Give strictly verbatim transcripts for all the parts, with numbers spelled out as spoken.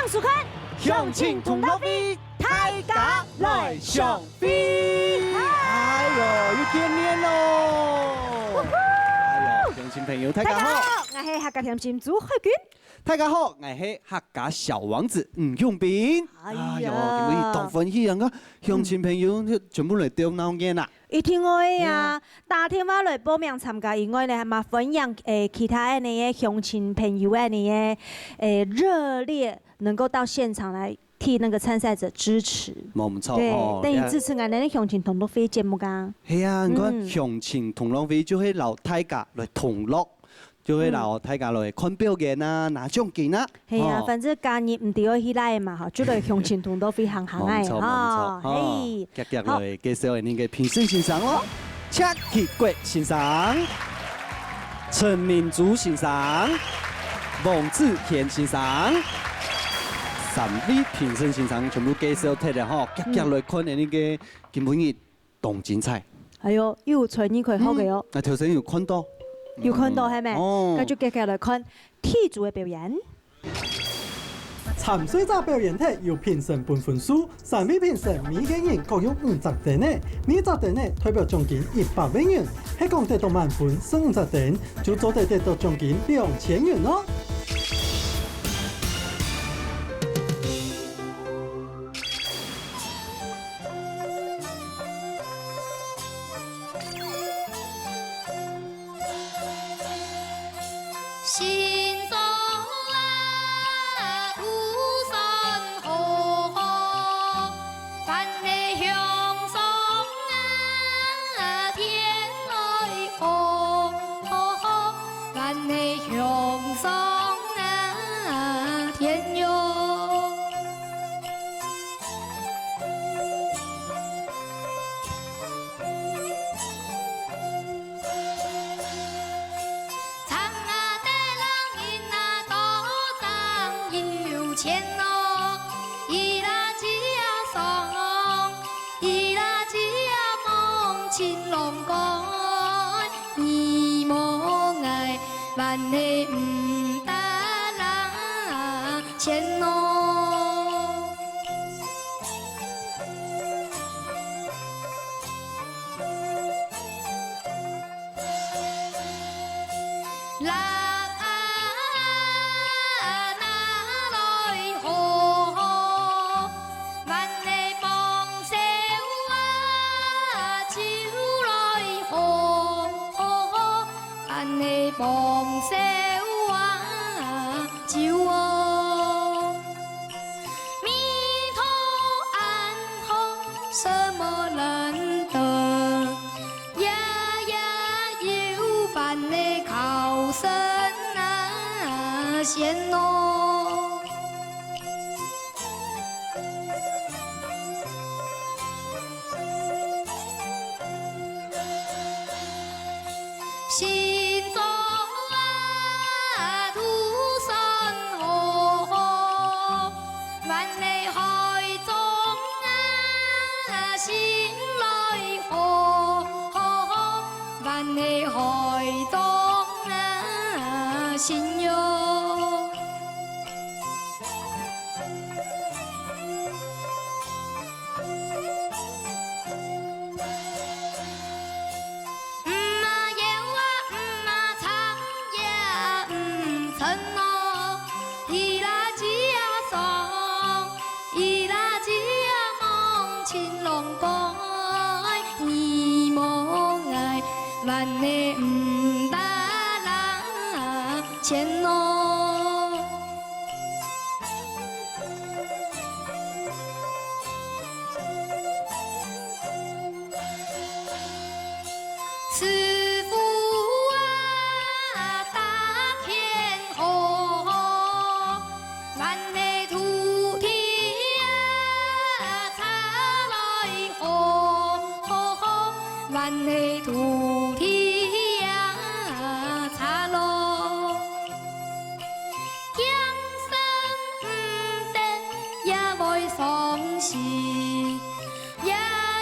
收看鄉親同樂會，大家來相會。哎喲，又見面咯！哎喲，鄉親朋友，大家好！大家好，𠊎係客家點心朱海軍。大家好，𠊎係客家小王子吳永斌。哎呀，哎喲，今晡日當歡喜啊！你看，鄉親朋友全部來鬥鬧熱啊！ 一定愛啊！打電話來報名參加以外呢，還嘛歡迎誒其他恁呢个鄉親朋友恁呢个誒熱烈，能夠到現場來替那個參賽者支持。無毋著，對，哦，等於支持𠊎等个鄉親同樂會節目啊。係啊，你看鄉親同樂會就係摎大家來同樂， 就會摎大家來看表演啊，拿獎金啊。係啊，反正假日毋知愛去哪嘛吼，就來鄉親同樂會行行仔吼。無毋著，無毋著，嘿，遽遽來介紹𠊎等个評審先生咯，謝啟國先生、陳明珠先生、王子賢先生，三位評審先生全部介紹忒了吼，遽遽來看𠊎等个今晡日 當精彩。哎喲，又有才藝可以學个哦。嗯，𠊎頭先有看到。有看到係無？哦。該就遽遽來看第一組个表演。參賽者表演忒，由評審分分數，三位評審每個人各用五隻燈仔，每隻燈仔代表獎金一百萬元，係講得到滿分十五隻燈，就做得得到獎金兩千元哦。 新竹啊，土生好好，萬里香送啊，天來好好，萬里香送啊，天喲。 長啊，得人人啊，多賺有錢咯。伊拉吉呀送，伊拉吉呀望青龍哥，你望𠊎，萬里毋得人 錢咯。辣啊，拿來好好，萬里幫手啊，酒來好好，萬里幫手啊， 酒哦。味道恁好，什麼難得，夜夜有飯來靠身啊，鮮哦。 新竹啊，土生好好，萬里海中啊，心來好好，萬里海中啊，心喲。 毋嘛搖啊，毋嘛唱也毋成咯，伊拉吉呀送，伊拉吉呀望青龍哥，你望𠊎，萬里毋得人 錢咯。師傅啊，打天好，萬里徒弟啊，茶來好，萬里徒弟啊，茶咯。 驚心毋得也會傷心，夜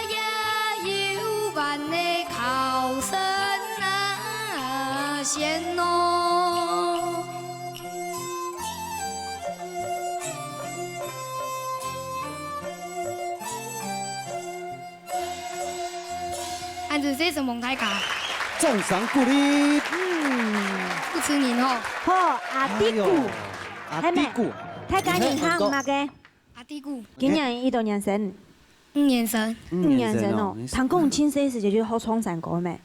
夜有飯來靠身啊，鮮咯。就係承蒙大家。掌聲鼓勵。嗯。主持人吼。好，阿弟牯。哎喲，阿弟牯。係咩？大家人喊麼个？阿弟牯。今年幾多年生？五年生。五年生哦。五年生哦。聽講你細時節就好唱山歌咩？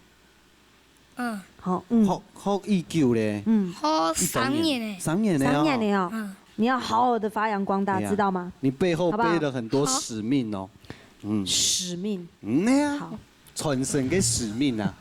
嗯。好，嗯。學，學已久咧。嗯。學三年咧。三年咧哦。三年咧哦。嗯。你要好好地發揚光大，哎呀，知道嗎？你背後背了很多使命哦。好不好？好。嗯。使命。嗯，對啊。好。 傳承个使命啊。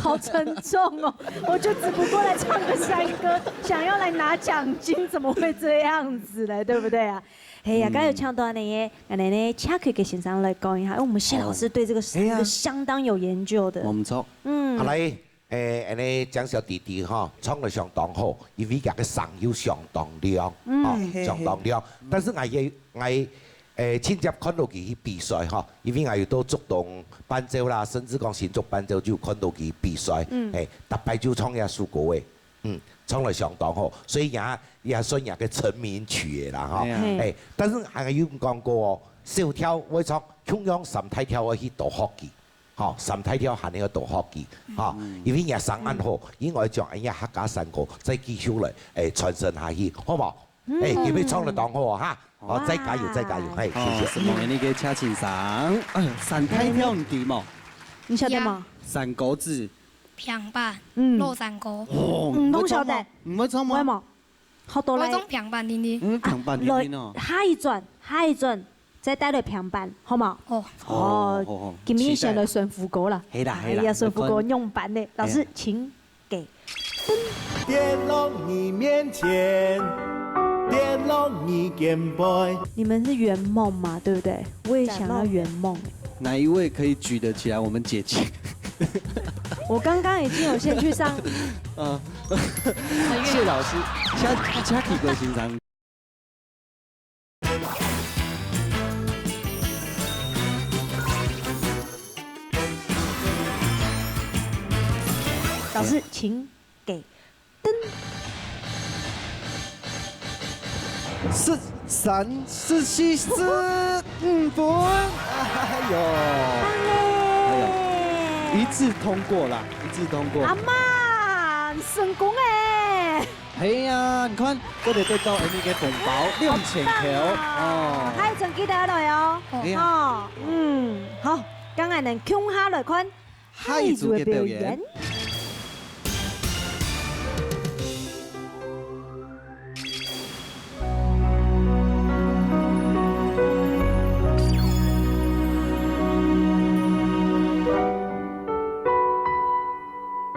好沉重哦！我就只不過來唱個山歌，想要來拿獎金，怎麼會這樣子嘞？對不對啊？哎呀，嗯。剛才有唱到那個，剛才那個Chucky个先生來講一下，因為我們謝老師對這個山歌相當有研究的。哦。哎呀。無錯。嗯。好，來，誒，恁呢，江小弟弟哈，唱得相當好，因為佢个聲又相當亮，嗯。啊，嘿，嘿，嘿。相當亮。但是𠊎也，𠊎 誒，親接看到佢去比賽吼，因為𠊎有到竹東伴奏啦，甚至講新竹伴奏就有看到佢比賽，嗯。誒，逐擺就唱這首歌誒，嗯，唱了相當好，所以也，也算也个成名曲誒啦吼。哎呀。嘿。誒，但是還有講過哦，小調會唱，共樣三大調愛去多學佢，吼，三大調還要多學佢，吼，嗯。因為也聲恁好，嗯。應該講，哎呀，客家山歌再繼續來，誒，傳承下去，好無？ 嗯。哎，今日唱得當好啊，哈。好，哇。再加油，再加油，嘿，謝謝。哦，承蒙你个謝先生。哎喲，三大調你知無？你曉得嗎？呀。山歌子。平板，嗯。老山歌。哦，嗯，你會唱嗎？攏曉得。你會唱嗎？會無？好多來。我唱平板定定。嗯，平板定定哦。啊，來，下一轉，下一轉，再帶來平板，好無？哦。哦，好，好，好。今日先來順福歌啦。期待。係啦，係啦，哎呀，順福歌用板呢，來看。老師，哎呀。請。 給。跌落你面前，跌落你肩背。你們是圓夢嘛，對不對？我也想要圓夢。哪一位可以舉得起來？我們解禁。我剛剛已經有先去上。呃，謝老師，下，下幾個先生。 老師，請給燈。十三、十四、十五分。哎喲，棒耶！哎喲，一致通過啦，一致通過。阿媽，成功哎！ 係啊，你看，這裡得到Amy个紅包兩千塊。好棒啊！哦。下一轉記得來哦。係啊。哦，嗯，好，剛才能共下來看下一組个表演。下一組个表演。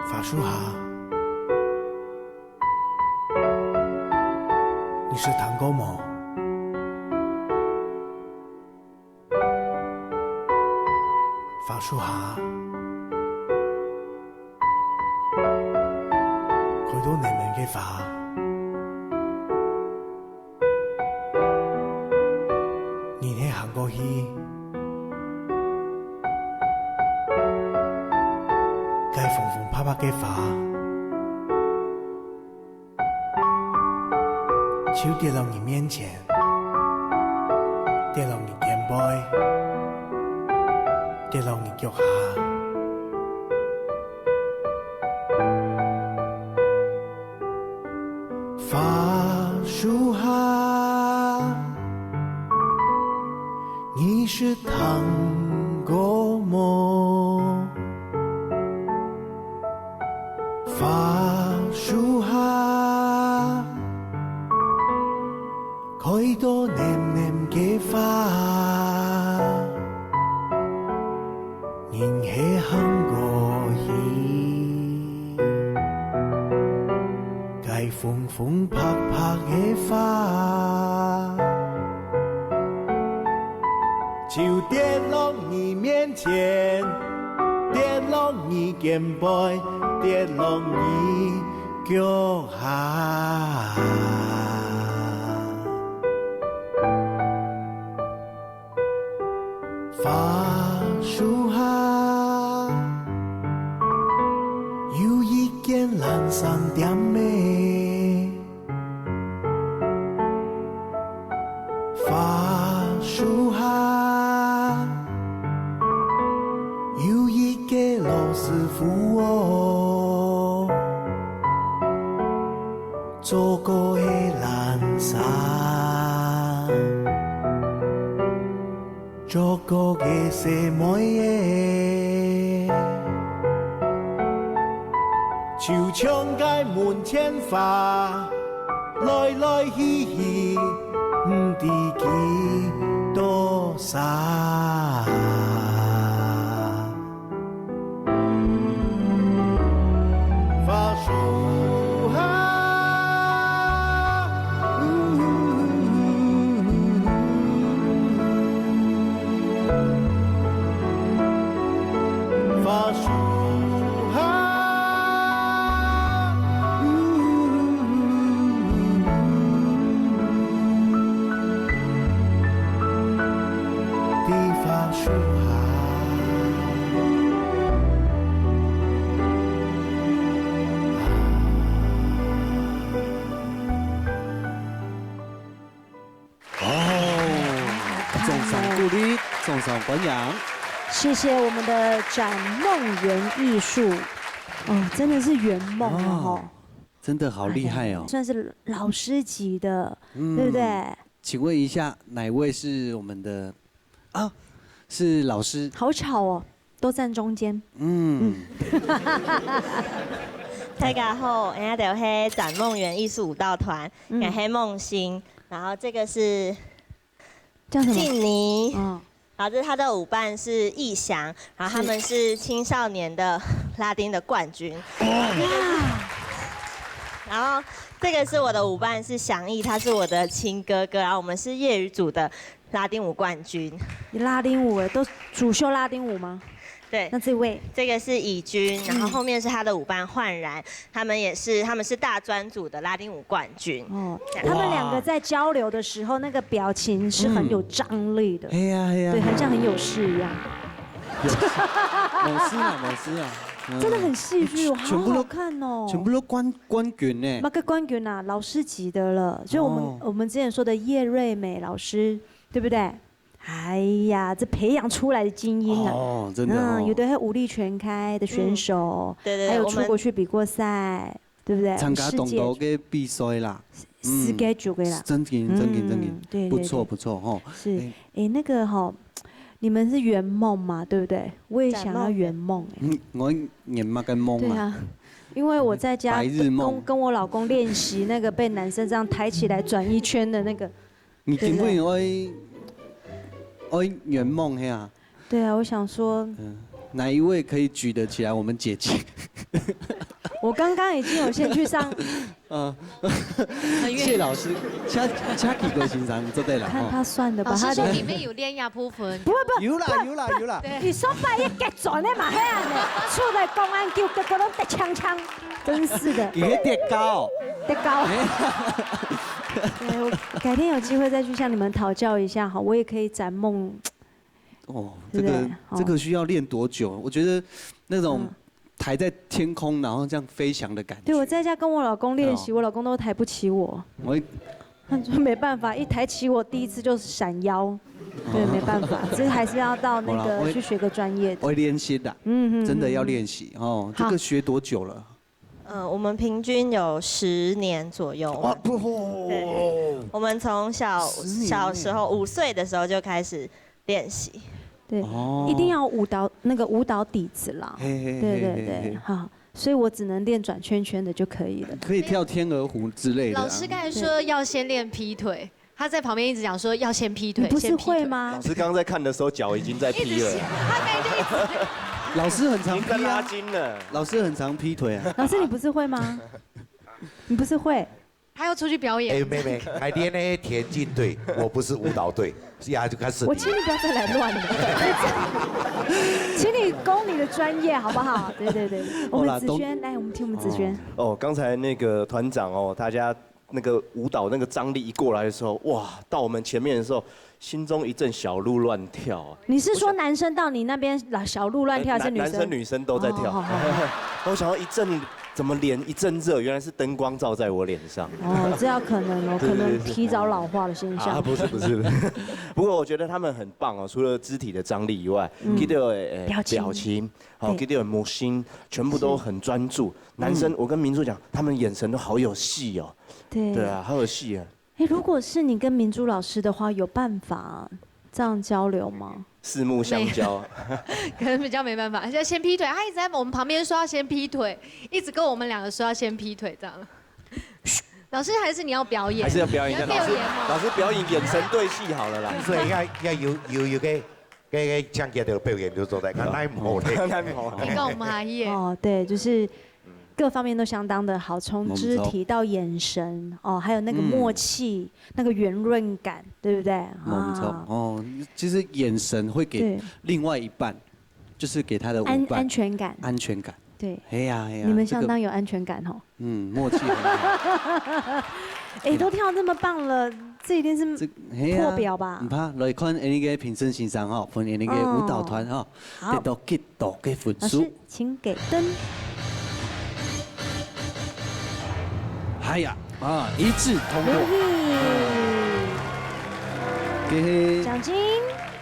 花樹下。 你識聽過無？花樹下，開到嫩嫩个花。 人係行過去，該紅紅白白个花，就跌落你面前，跌落你肩背，跌落你腳下。 花樹下，你識聽過無？花樹下，開到嫩嫩个花。 人係行過去，該紅紅白白个花，就跌落你面前，跌落你肩背，跌落你腳下。 花樹下，有一間藍衫店仔。花樹下，有一做个个懶散，做个个細妹仔，就像該門前花，來來去去，毋知幾多儕。 花樹下，花树下。 地方树下。哦，掌聲鼓勵，掌聲歡迎。谢谢我们的展梦园艺术，哦，真的是圆梦啊，哦，吼。真的好厉害哦。算是老师级的，嗯，对不对？请问一下，哪一位是我们的，啊，是老师？好吵哦，都站中间。嗯。大家好，𠊎兜係展梦园艺术舞蹈团，嗯。也是梦欣，然后这个是叫什么？静妮。嗯。然后这是她的舞伴是逸翔，然后他们是青少年的拉丁的冠军。哇！然后这个是我的舞伴是翔毅，他是我的亲哥哥，然后我们是业余组的拉丁舞冠军。拉丁舞欸，都主修拉丁舞吗？对。那这位？这个是怡君，然后后面是他的舞伴焕然，他们也是，他们是大专组的拉丁舞冠军。哦，这样。他们两个在交流的时候，那个表情是很有张力的。嗯。哎呀，哎呀。对，很像很有事一样。有事。没事啊，没事啊。嗯。真的很戏剧，全部都，好好看哦。全部都冠，冠军呢。那个冠军啊，老师级的了，就我们，哦。我们之前说的叶瑞美老师，对不对？ 哎呀，这培养出来的精英啊。哦，真的哦。嗯，有的还有舞力全开的选手，嗯，对，对，对，还有出国去比过赛，我们，对不对？参加当多个比赛啦。世界，嗯，世界级个啦。真的，真的，真的，嗯，对，不错，对，对。不错吼。是，哎。哎，那个吼，你们是圆梦嘛，对不对？我也想要圆梦哎。展望远。嗯，我圆么个梦啊？对啊，因为我在家白日梦。跟，跟我老公练习那个被男生这样抬起来转一圈的那个 你根本爱，爱圆梦嘿啊。对啊，我想说，嗯，哪一位可以举得起来？我们姐姐。我刚刚已经有先去上，嗯，谢老师，请，请几个先生做对了哈。看他算的吧，老师说里面有练压部分。不会，不会，有啦，有啦，有啦。你说把一个转的嘛，嘿啊，出来公安局，个个都得枪枪，真是的。你会跌高。 蛋糕。对，我改天有机会再去向你们讨教一下哈，我也可以展梦。哦，这个，对不对？哦。这个需要练多久？我觉得那种，嗯，抬在天空，然后这样飞翔的感觉。对，我在家跟我老公练习，哦。我老公都抬不起我。我，他说没办法，一抬起我第一次就闪腰。对，没办法，这还是要到那个，好啦，我，去学个专业的。我练习的，嗯，嗯，真的要练习哦。嗯。这个学多久了？好。 呃，我们平均有十年左右。哇，不，对，我们从小，十年呢。小时候，五岁的时候就开始练习。对，哦。一定要舞蹈，那个舞蹈底子啦。嘿，嘿，对，对，嘿，嘿，对，嘿。好，所以我只能练转圈圈的就可以了。可以跳天鹅湖之类的啊。老师刚才说要先练劈腿， 他在旁边一直讲说要先劈腿，你不是先劈腿。会吗？老师刚刚在看的时候，脚已经在劈了。一直，他刚才就一直。老师很常劈啊。已经在拉筋了。老师很常劈腿啊。老师，你不是会吗？你不是会？他要出去表演。哎，妹妹，还练那些田径队，我不是舞蹈队，呀，就开始。我请你不要再来乱了，请你攻你的专业好不好？对，对，对，我们子轩，好啦，都，来，我们听我们子轩。哦，刚才那个团长哦，大家 那个舞蹈那个张力一过来的时候，哇，到我们前面的时候，心中一阵小鹿乱跳啊。你是说男生到你那边小鹿乱跳，还是女生？呃，男，男生女生都在跳。哦，好，好，好。我想要一阵怎么脸一阵热，原来是灯光照在我脸上。哦，这要可能哦，对，可能对，对。提早老化的现象。啊，不是，不是，不是。不过我觉得他们很棒哦，除了肢体的张力以外，嗯。佢哋个，呃，表情。表情，好，对。佢哋个目神，全部都很专注。对。男生，嗯。我跟明珠讲，他们眼神都好有戏哦。对。对啊，好有戏啊。哎，如果是你跟明珠老师的话，有办法这样交流吗？四目相交。没有。可能比较没办法，要先劈腿。他一直在我们旁边说要先劈腿，一直跟我们两个说要先劈腿这样。老师，还是你要表演？还是要表演一下，你要表演吗？老师，老师表演眼神对戏好了啦。所以要，要有，有，有个，个，个强烈的表演就做得，那，那无咧。那无咧。你讲我们还演。哦，对，就是各方面都相当的好，从肢体到眼神，哦，还有那个默契，嗯。那个圆润感，对不对？没错，啊。哦，其实眼神会给对。另外一半，就是给他的舞伴安，安全感。安全感。对。嘿呀，嘿呀，你们相当有安全感吼。这个 嗯，默契很好。哎，都跳这么棒了，这一定是这，嘿啊，破表吧？毋怕，来看𠊎个评审先生吼，分𠊎个舞蹈团吼，哦。好。得到几多个分数。老师，请给灯。哎呀，啊，一致通过。恭喜。恭喜。奖金。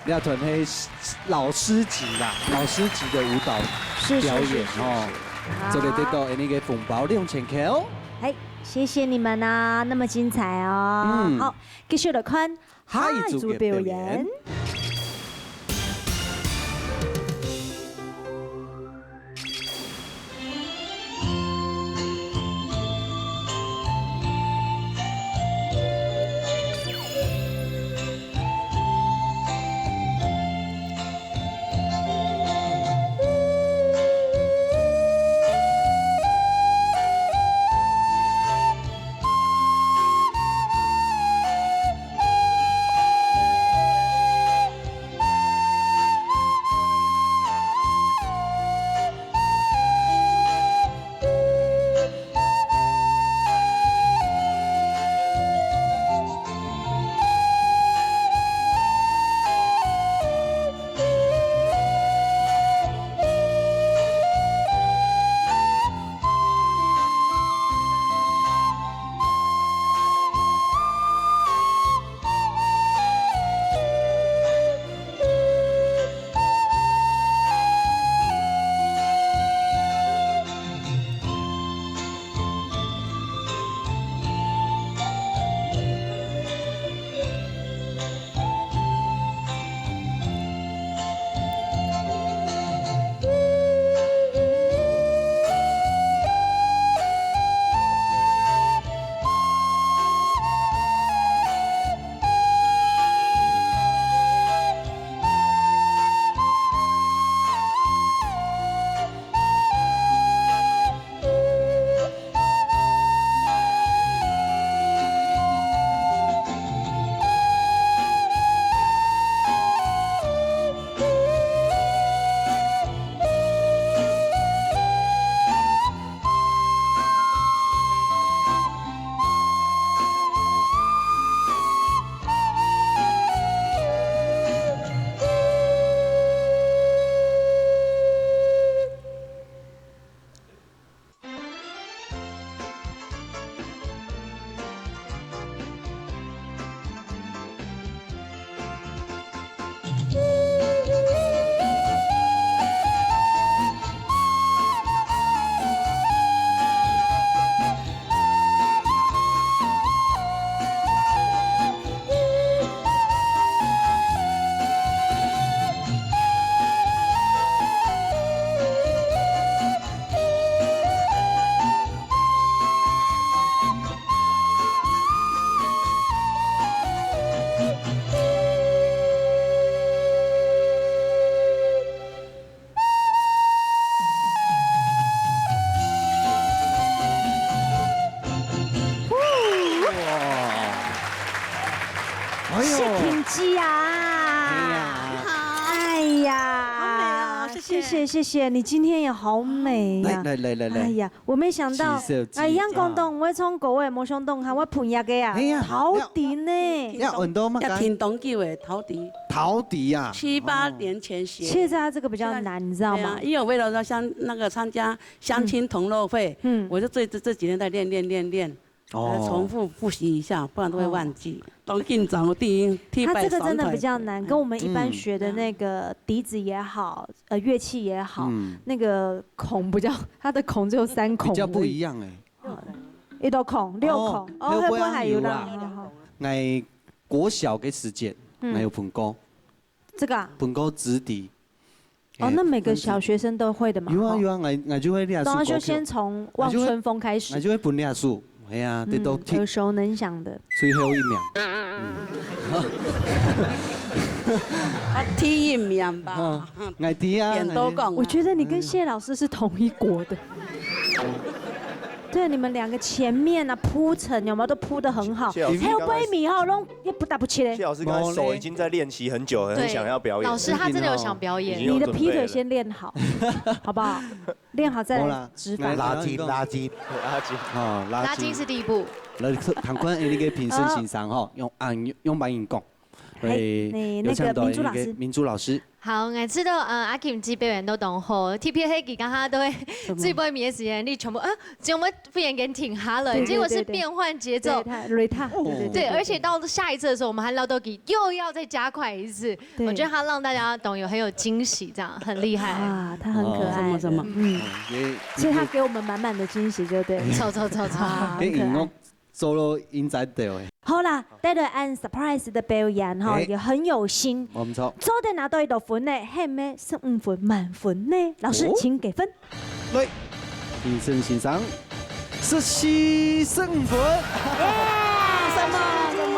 這團係老師級啦，老師級的舞蹈表演吼。是，是，是，是，是。好。做得得到𠊎个紅包兩千塊哦。哎，謝謝你們啊，那麼精彩哦。嗯。好，繼續來看下一組个表演。下一組个表演。 哇！哎呦！是停机啊！哎呀！哎呀！好美哦，谢谢。谢谢谢谢，你今天也好美呀！来来来来来，哎呀，我没想到，气色气啊，哎，杨广东，我唱歌我也没想到，还我朋友个呀，哎呀，陶笛呢，要很多吗？要挺懂久诶，陶笛，陶笛啊，七八年前写的。现在这个比较难，你知道吗？对啊，因为我为了要相那个参加相亲同乐会，嗯，我就最这这几天在练练练练。 哦，重复复习一下，不然都会忘记。哦，当今早第一，第一他这个真的比较难，跟我们一般学的那个笛子也好，呃，乐器也好，那个孔比较，它的孔只有三孔而已。比较不一样哎。一道孔，六孔，哦，哦，会不会还有啦？还有啦。好，好。哎，国小个时节，嗯。还有碰过。这个啊？碰过直笛。 哦，那每个小学生都会的嘛，有啊，哈。有啊，我，我就会练。然后就先从望春风开始。我就会分练，哎呀，这都，嗯，耳熟能详的。最后一名。嗯。啊，第一名吧。啊，我第一啊，点都讲啊。我觉得你跟谢老师是同一国的。对，你们两个前面啊，铺陈有没有，都铺得很好。谢老师，还有杯米哈，都也不打不起嘞。谢老师刚才手已经在练习很久了，很想要表演。对，老师他真的有想表演。已经有准备了。你的劈腿先练好，好不好？练好再来直翻。没啦，拉筋，拉筋。拉筋。哦，拉筋。拉筋是第一步。来，看看，哎，那个评审先生哈，用，啊，用，用白眼讲。嘿，哎，那，那个有请到那个明珠老师。明珠老师。好，我知道，呃，阿Kim姐表演都当好，特别係佢剛剛都會最尾面个時間，你全部，啊，全部忽然間停下來，對，結果是變換節奏。對，對，對。對，他，對，他，對，對，對，對，對，而且到下一次的時候，我們還嘮到佢又要再加快一次。對。我覺得他讓大家都有很有驚喜，這樣很厲害。啊，他很可愛。哦，怎麼，怎麼？嗯。哦，也，所以他給我們滿滿的驚喜，就對了。走，走，走，走。啊，很可愛。做到現在對欸。好啦，帶來恁surprise的表演吼，嘿。也很有心。無毋著。做得拿到幾多分呢？係毋係十五分滿分呢？老師，哦。請給分。來，評審先生，十四十五分。耶！什麼？什麼？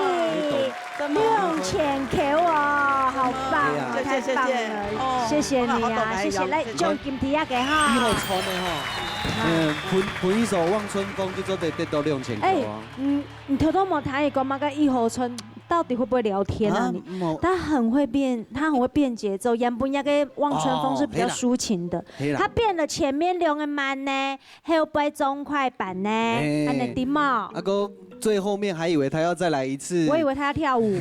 什麼？兩千塊哦，好棒哦，對啊。太棒了，謝謝，謝謝。哦，謝謝你啊，哇，好感動，謝謝。來，哎呀，獎金第一個哈。一號村的哈，啊。嗯，分，分一首望春風，就做得得到兩千塊哦。哎，嗯， 你偷偷摸聽佢講嘛，該一號村到底會不會聊天啊？啊，你，無。他很會變，他很會變節奏。原本那個望春風是比較抒情的，哦，嘿啦。他變了前面兩個慢呢，後背中快板呢，嘿。恁呢對無？啊，哥，最後面還以為他要再來一次。我以為他要跳舞，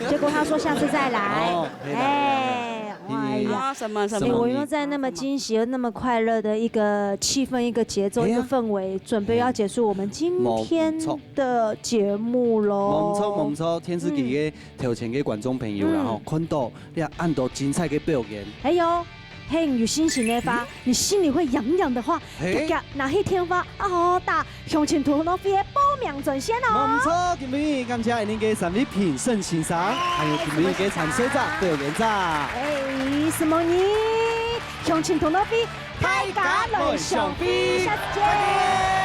結果他說下次再來。哦，嘿啦，嘿啦，嘿啦。哎，哎呀。啊，什麼，什麼？哎，我又在那麼驚喜又那麼快樂的一個氣氛、一個節奏、哎呀。一個氛圍，準備要結束我們今天 的節目囉。無毋著，無毋著，電視機个頭前个觀眾朋友啦，嗯。吼，看到這恁多精彩个表演。哎喲，嘿，你有信心的話，嗯。你心裡會癢癢的話，嘿。遽遽拿起電話，啊，好好打鄉親同樂會个報名專線哦。無毋著，今晡日感謝恁呢个三位評審先生，哎，還有今�晡日个參賽者、表演者。哎，承蒙你，鄉親同樂會 大家來相會，下次見。